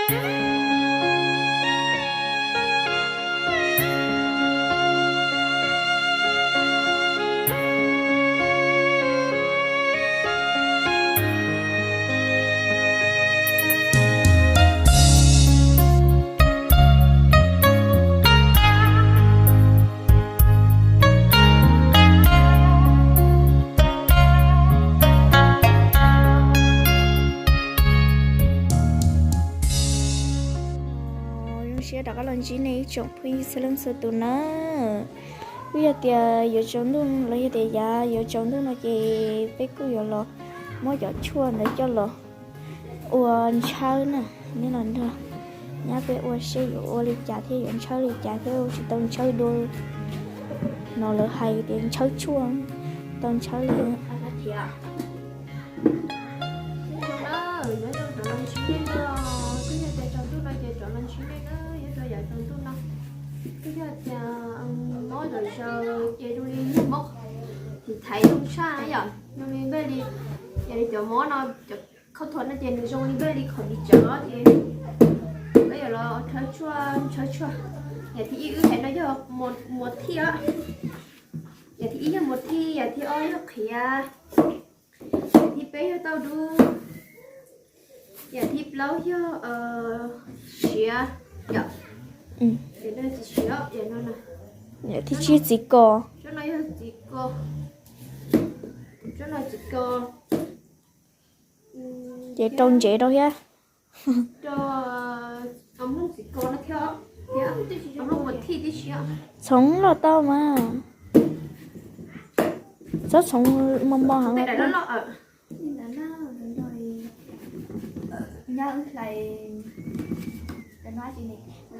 Zoo siab rov qab los ntsib nej ib tsoom phooj ywg txhua leej txhua tus na. Kuj yog tias yuav tsaus ntuj los yog tias yav yuav tsaus ntuj no ces peb kuj yuav los muab cov tshuaj ntawd coj los ua ntshawb na. Nej los nrog nyab peb ua seb yuav ua li cas thiab yuav ntshawb li cas thiab ua tsis tau ntshawb dua no lawv hais tias ntshawb tshuaj, tau ntshawb li. Twb yog tias tsaus ntuj no ces rov los ntsib nej na, yog rau yav tsaus ntuj no. Twb yog tias mob zom zaws ces zoo li mob thim thaiv zoo tshaj yom, zoo li npej li, yog li cov mob no, cov khauj thuas no ces nws zoo li npej li qhov ris tsawv ces peb yuav los ntshawb tshuaj, ntshawb tshuaj. Yam thib ib wb hais no yog muas thij os. Yam thib ib yog muas thij, yam thib ob yog qhiav, yam thib peb yog tauj dub, yam thib plaub yog siav, yom. Siav, yam no na. Yam thib tsib txiv ko. Tsob no yog txiv ko. Tsob no txiv ko. Ces rau ntsev rau thiab. Rau, rau txiv ko no thiab, thiab rau muas thij tib si. Txhoov los tau mas. Txhob txhoov mos mos heev los tau.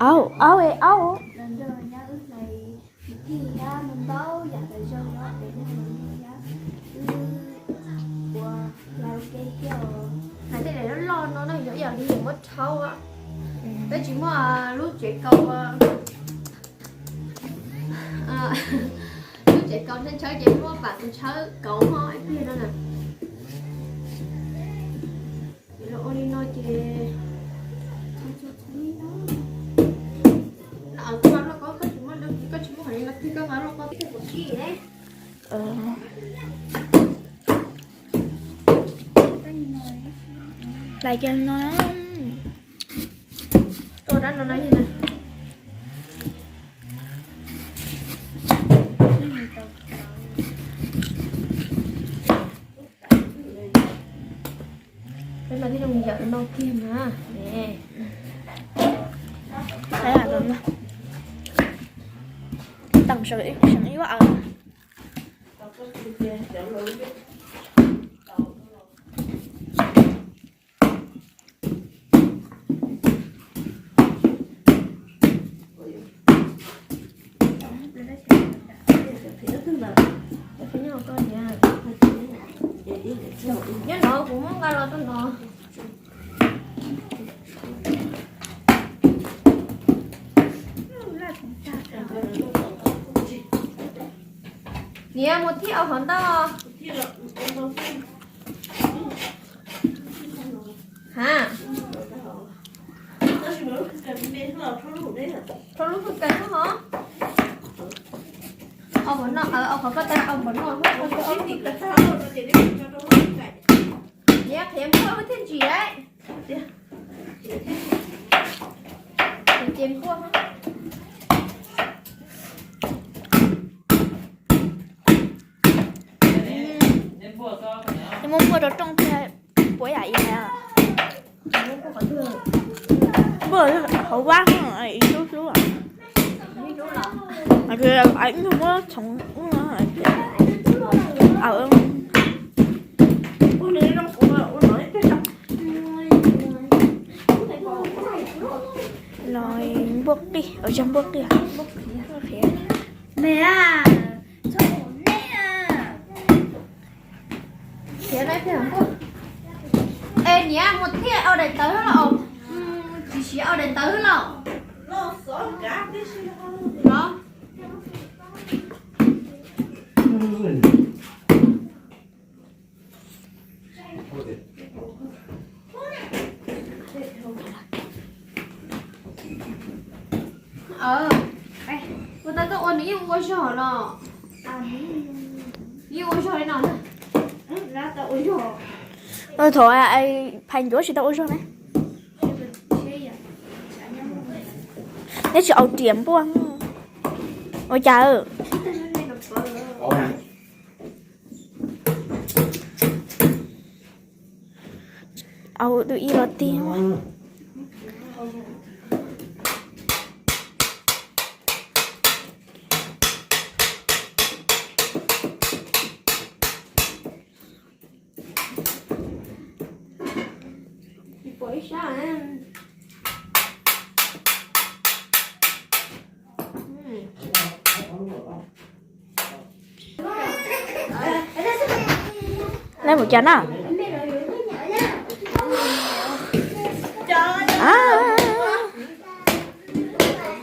Aub, aub, aub. Hais tej daim loj loj no na, yog ib yam li yus muab rhaub, peb tsis muaj lub tsev kaus, lub tsev kaus ntshaw ntshaw ces muab pam tus ntshaw kauv ho ib pliag no na. Ces los ua li no ces no, koj nqa lauj kaub, koj tsis muab, koj tsis muab hais li no tiag, koj nqa lauj kaub tib teg kuv sib ne. Hlais kiag no. Tuaj dab no no yog na. Peb no thiaj zoo yam no kiag na. Tau seem ib, seem ib vab aws. Nyob no kuv muab nqa los rau no. Niam, mus thij au qhov ntau. Ha, rho lub kawg kawg xwb hov. Au npam no, au qhov koj tau au npam no. Niam, qhiav npuaj thiaj ntsim lauj. Qhiav ces npuaj. Muab npuaj rau rooj thiab puas yam i npuaj hauv vab ib lub hlub. Muab txhoov ub. Los npuaj qij, ua tsaug npuaj qij. Es niam, mus thiaj au daim tawv los? Tsis siv au daim tawv los? Los. Ua tau tuaj ua nws yeej ua zog no. Yeej ua zog li no. Thaum phais ncuav tsis tau ua zog ne. Neb tsis aus riam npuaj. Ua cas? Au, tus ib los tiag. Neb mus cas na?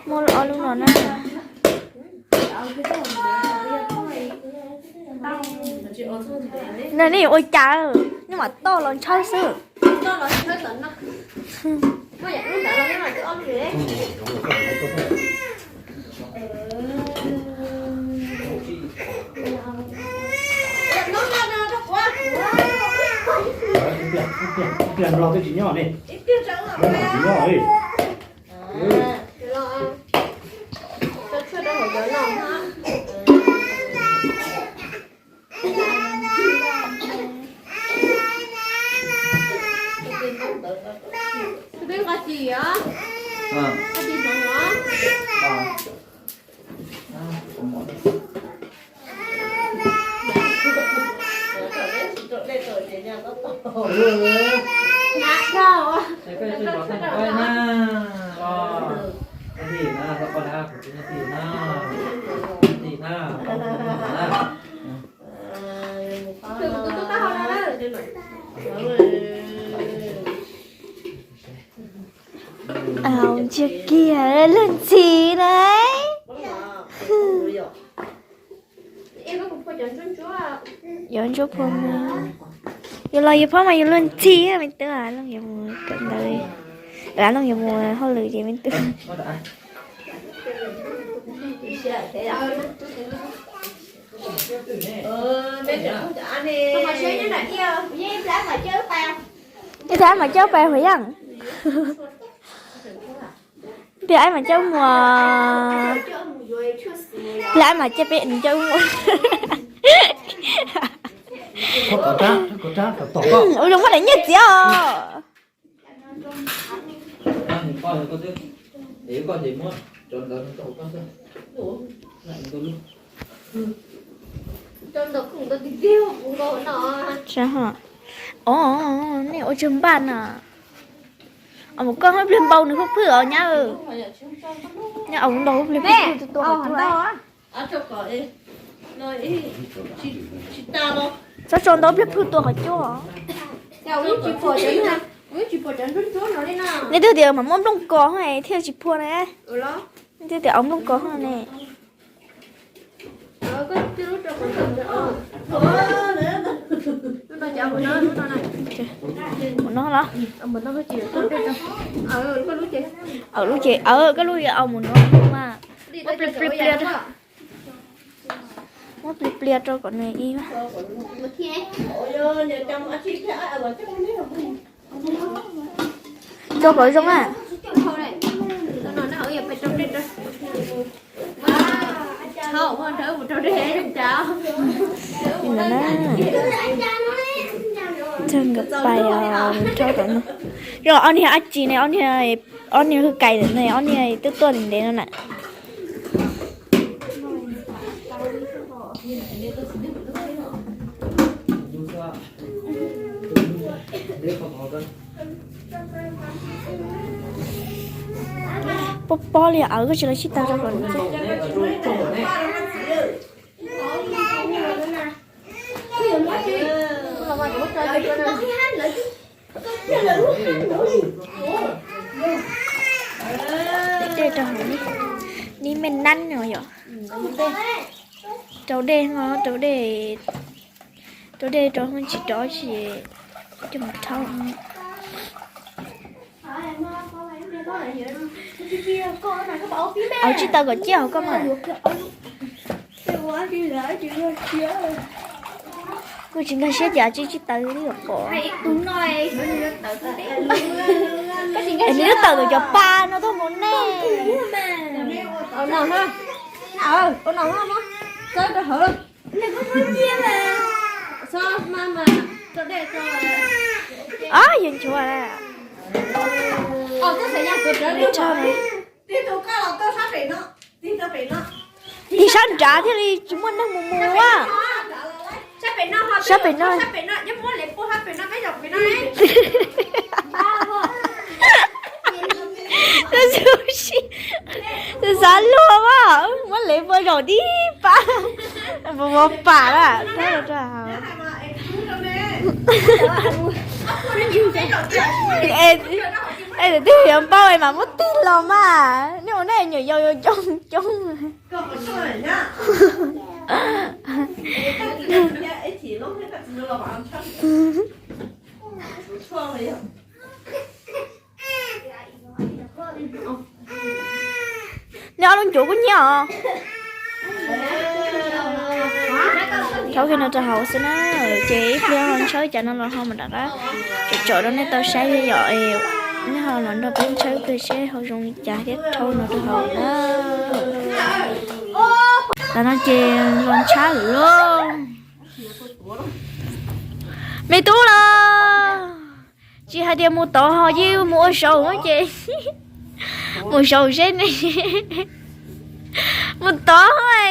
Muaj ob lub no na. Neb ua cas, neb mam toj los ntshawb xwb. Ib pliag nrog twb tsis nyob ne. Nyob mam tsis nyob li. Ntsia kiag luag ntxhi na. Yuav ntsuab phua me. Yus los yus phob mas yus luag ntxhi me tub, Looj yuav mus kawm ntawv, Looj yuav mus hauj lwm ces me tub. Ib tug aib mas coj pais huv yeej. Ib tug aib mas coj mus. Ib tug aib mas coj peb coj mus. Ua zoo muab daim nyiaj txiav os. Os, nej ua tsawg npaj na. Os, mus koj pliag npau nws phwj phwj os nyab. Nyab, mus npau pliag phwj phwj tua tua. Txhob tso ntau pliag phwj tua qhov cub. Nej twb tias mam muab nplooj kos thiaj tsis phua na. Nej twb tias au nplooj kos ne. Mus no los. Lub ces, koj lub au mus no mas. Muab pliag pliag rau, muab pliag pliag rau kom nws ib. Tso kom zoo na. Txog nkawd pais, rau tom no. Zoo ob niag dab tsi ne, ob niag hwj kais ntawm no, ob niag twb tuaj ntev no na. Pob pob li, aws, koj tsis los sib tag rau kom. Dej rau hauv, neb me nab no yom. Rau dej, rau dej, rau dej rau tsis rov tsis coj mus rhaub. Au tsib taws kom ciaj hauv koj mas. Kuj tsis nkag siab ces tsib tsib taws li pom. Es nws lub tawm tus cov pa no tuaj mus nej. Ab, yog nchuav. Tig sab nrad thiaj li tsis muaj neeg mus mus a. Sab pem no. Tus xav luag mas muab lev pua zaum tib pab. Ua pam lawm. Es tus twg yuav npau es mam muab tig los mas, nej ua nej nyuam yaus yuav coob coob. Nej ob lub ncuav kuj nyiam os. Thaub kiag no rau hauv xwb na, ces ib pliag ho ntshawb cas no los ho mam rov qab tsom tsom rau nej tau saib thiab yom. Nej ho los nrog peb ntshawb pliag seb ho zoo li cas thiab rhaub no rau hauv na. Tam no ces los ntshawb lawm lauj. Me tub los tsis hais tias mus tod ho yeej mus ua saum ces mus saum seb ne. Mus tod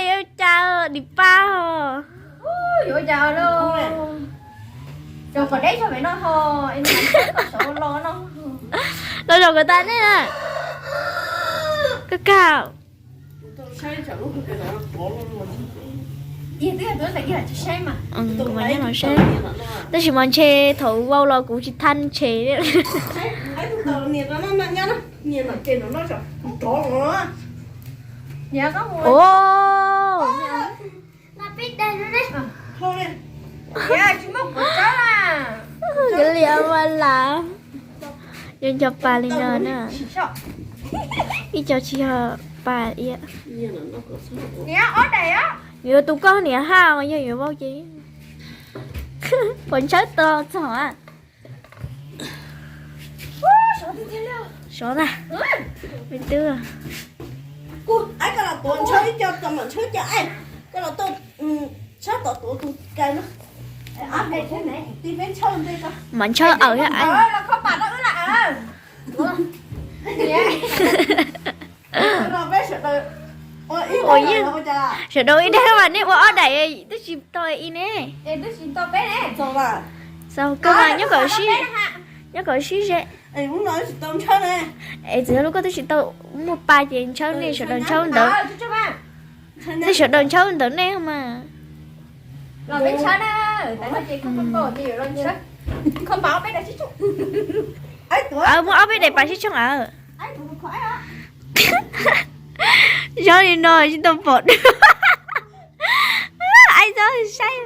yuav cas dim pa ho. Los zaum kom tas nej na. Koj kawg. Tab sis mas ntshe thaum vau los kuv tsis thaj ntshe. Ua li mas las, yuav nco pas li no na. Ib co tsis yog pas. Yuav tus koj niam haj yog yuav vau ces pom ntshawb to txog. Sov na, me tub. Mam ntshawb awm thiab. Ua yeej sawv daws ib daim mas nej ua ob daim twb tsis tau ib ne. Xav kawg mas nyob kom sib, nyob kom sib ze. Es txiv lub koj twb tsis tau muaj pa ces ntshaw nej sawv daws ntshaw ntawd. Nej sawv daws ntshaw ntawd nej mas. Muaj ob peb daim pas sib tshooj awm. Zoo li no tsis tau pom dua. Aib txhob saib,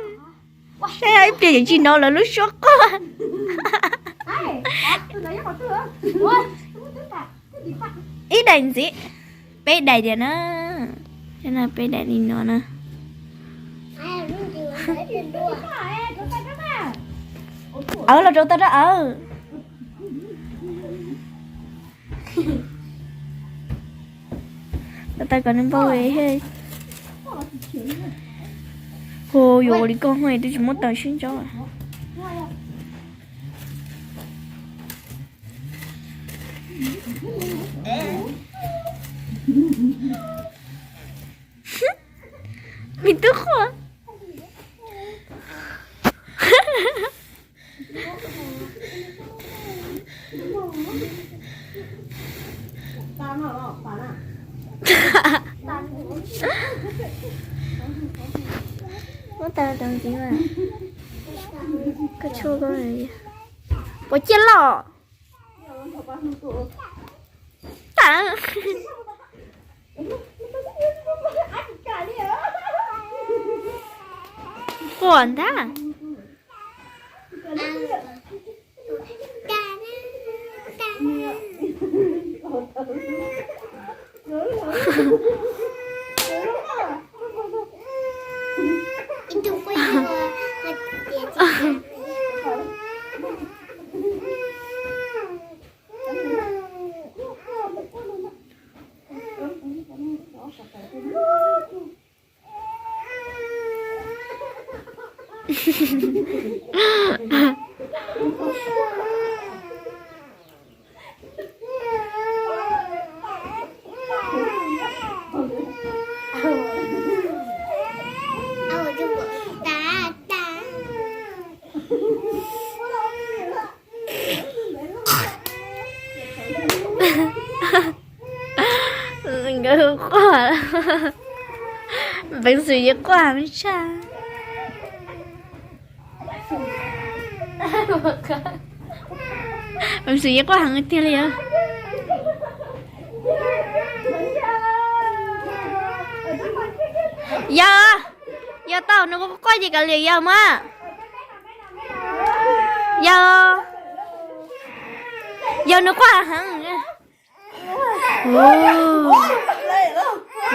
saib ib pliag yeej tsis hnov lawv lub suab quaj. Ib daim ntxiv, peb daim tiag na. Peb daim li no na. Awv los rau tau rau awv. Tau tas kom nws npau. Hu yuav ua li koj hu twb tsis muab taws sib ntso. Me tub qhuas. Muab tau rau ntxiv mas. Koj tshuaj koj puas ciaj loj. Quaj ntag. Nkawd quaj, peev xwm yeej quaj heev tshaj. Peev xwm yeej quaj heev tiag li os. Yog, yog tau nws quaj ces kav liam yog mas. Yog, yog nws quaj heev.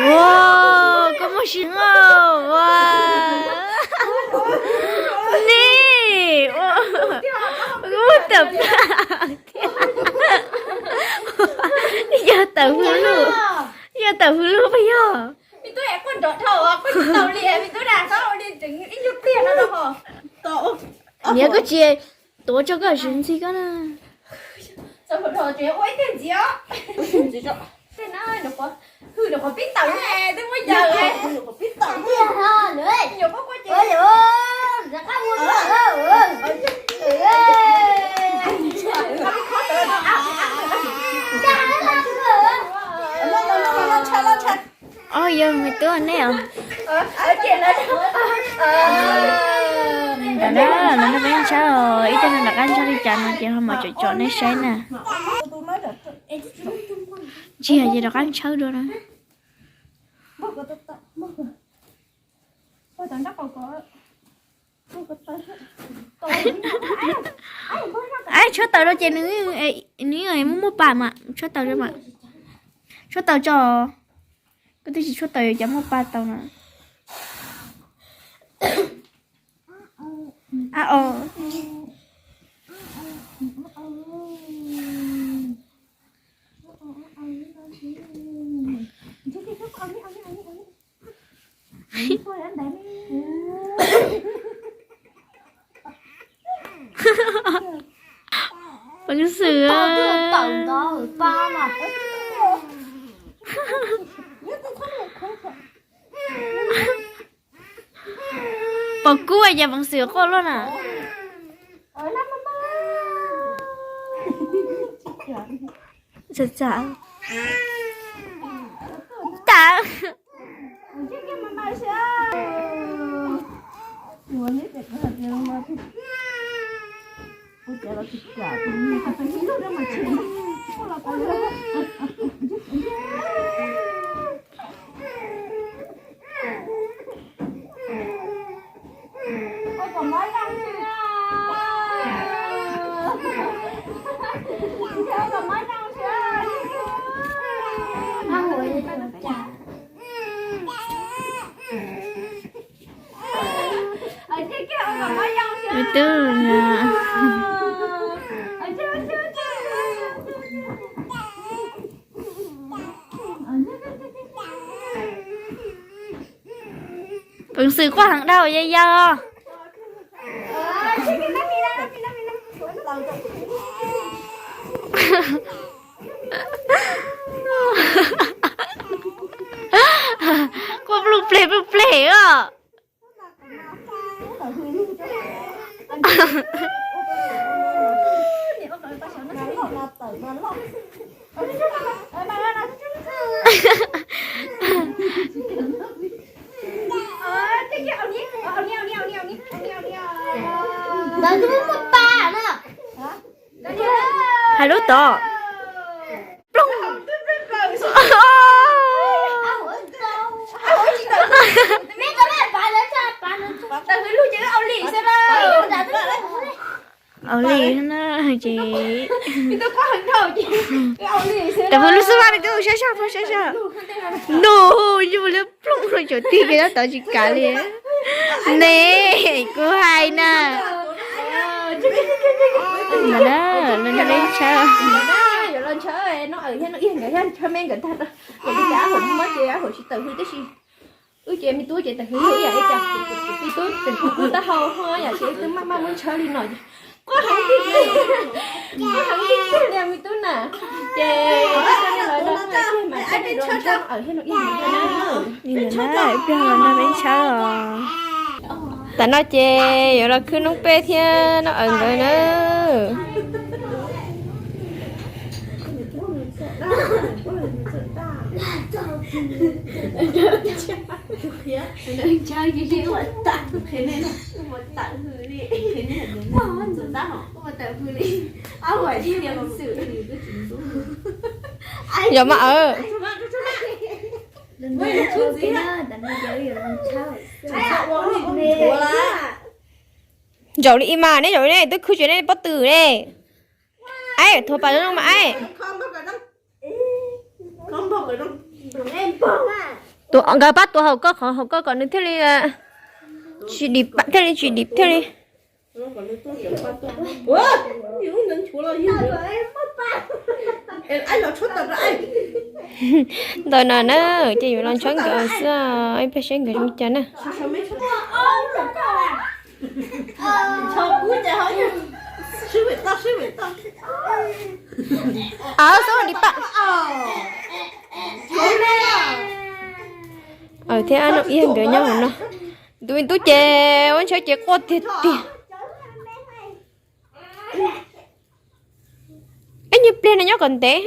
Ua, koj muaj sim o ua. Nim, koj muaj tawm paj thiab. Yog tawm hwj lug, yog tawm hwj lug puas yog? Niam koj tsis tuav tso koj siv ntxhi koj na. Ob, yog me tub nej os. Ntawm no lawv nrog peb ntshawb os, ib tug nws rov qab ntshawb li cas no ces ho mam tsom tsom nej saib na. Tsis yog ces rov qab ntshawb dua na. Ab, tshuab taws rau ces nws, nws muaj muaj pas mas tshuab taws rau mas. Tshuab taws tso. Koj twb tsis tshuab taws yuav cas muaj pas tau na. Ab os. Peev xwm. Pom kub ces peev xwm quaj luaj na. Txam txam. Txam. Tus tub na. Peev xwm quaj heev dhau yau yau. Quaj pluj pleg pluj pleg os. Ntawd twb muaj pas na. Hais lub tod. Ploog. Au li na ces. Tam hwj lub xub vaj li koj ua sab sab, sab sab. No, yus li plooj rau cov tig kiag tod tsis kav li. Ne, kuv hais na. Ntawd na, lawv nrog peb ntshaw. Yuav los ntshaw no, ntshaw me nkawd tag, ces li cas ab hauv muab ces ab hauv tsis tawm hws tib si. Wb ces me tub ces tawm hws ib yam li cas, me tub tseem kub kub taub hau ho yam ces wb twb maj maj muab ntshaw li no ces quaj heev tiag, quaj heev tiag tiag li me tub na. Ces coj nej los nrog peb ntshaw, awm thiab no ib yam li na. Ib pliag los nrog peb ntshaw os. Tam no ces yuav los khwb noob peb thiab noob awm nkawd na. Yog mas awm. Zaum li ib mas, neb zaum li ne, twb khwb tsis nej pob tw ne. Aib, thuav pas zoo mas aib. Tus, nkawd pab tuav hauv koj, qhov hauv koj kom nws thiaj li tsis dim, thiaj li tsis dim thiaj li. Ntawm no na, ces yuav los ntshawb nkawd xwb, ib pliag seb nkawd zoo cas na. Aw, xub dim paj. Aw, thiab noob iab nkawd nyob hauv no. Tus me tub ces ua ntshaw ces quaj tiag tiag. Ib nyuag pliag no nyob kom ntev.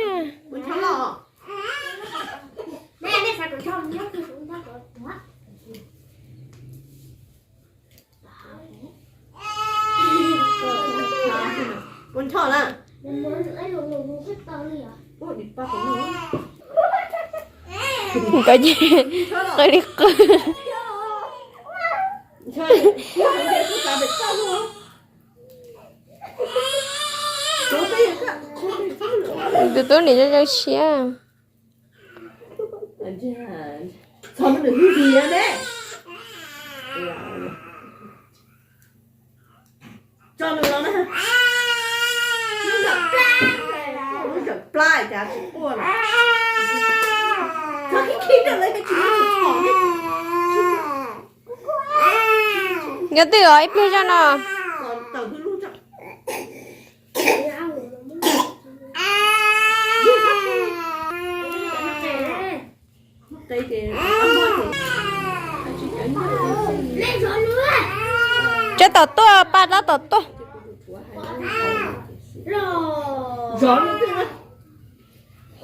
Nkawd qw li qw. Tus tub nim zoo zoo siab. Nyob twg os, ib pliag zoj no. Tsab tom tuaj, paj tsab tom tuaj.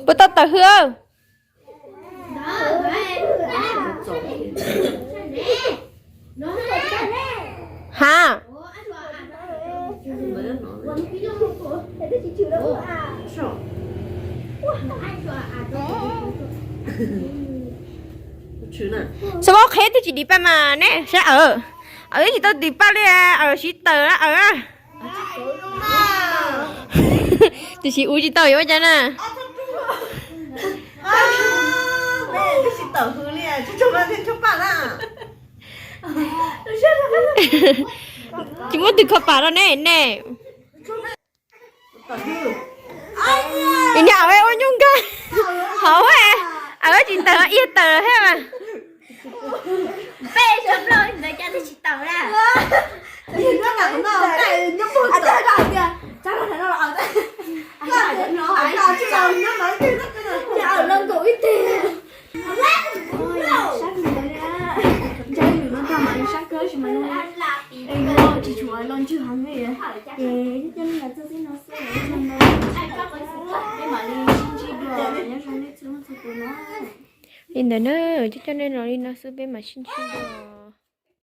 Puas tau tawm hws? Ha, xav muab qhia twb tsis dim paj mas ne, saib awm, awm twb tsis tau dim paj li, awm siv tawm awm. Tiam sis ua tsis tau yuav ua cas na. Tsis muab tw kho pam rau ne ne. Vim niag awm ua nyuj nkag hauv, awm tsis tawm, iab tawm thiab mas. Tsis tshuav los ntswg heev li. Ces coj nej los txog xwb no xwb, peb mam li sib ntsib dua, nyob zoo nej txhua leej txhua tus na. Li ntawd na, coj coj nej los li no xwb, peb mam sib ntsib dua.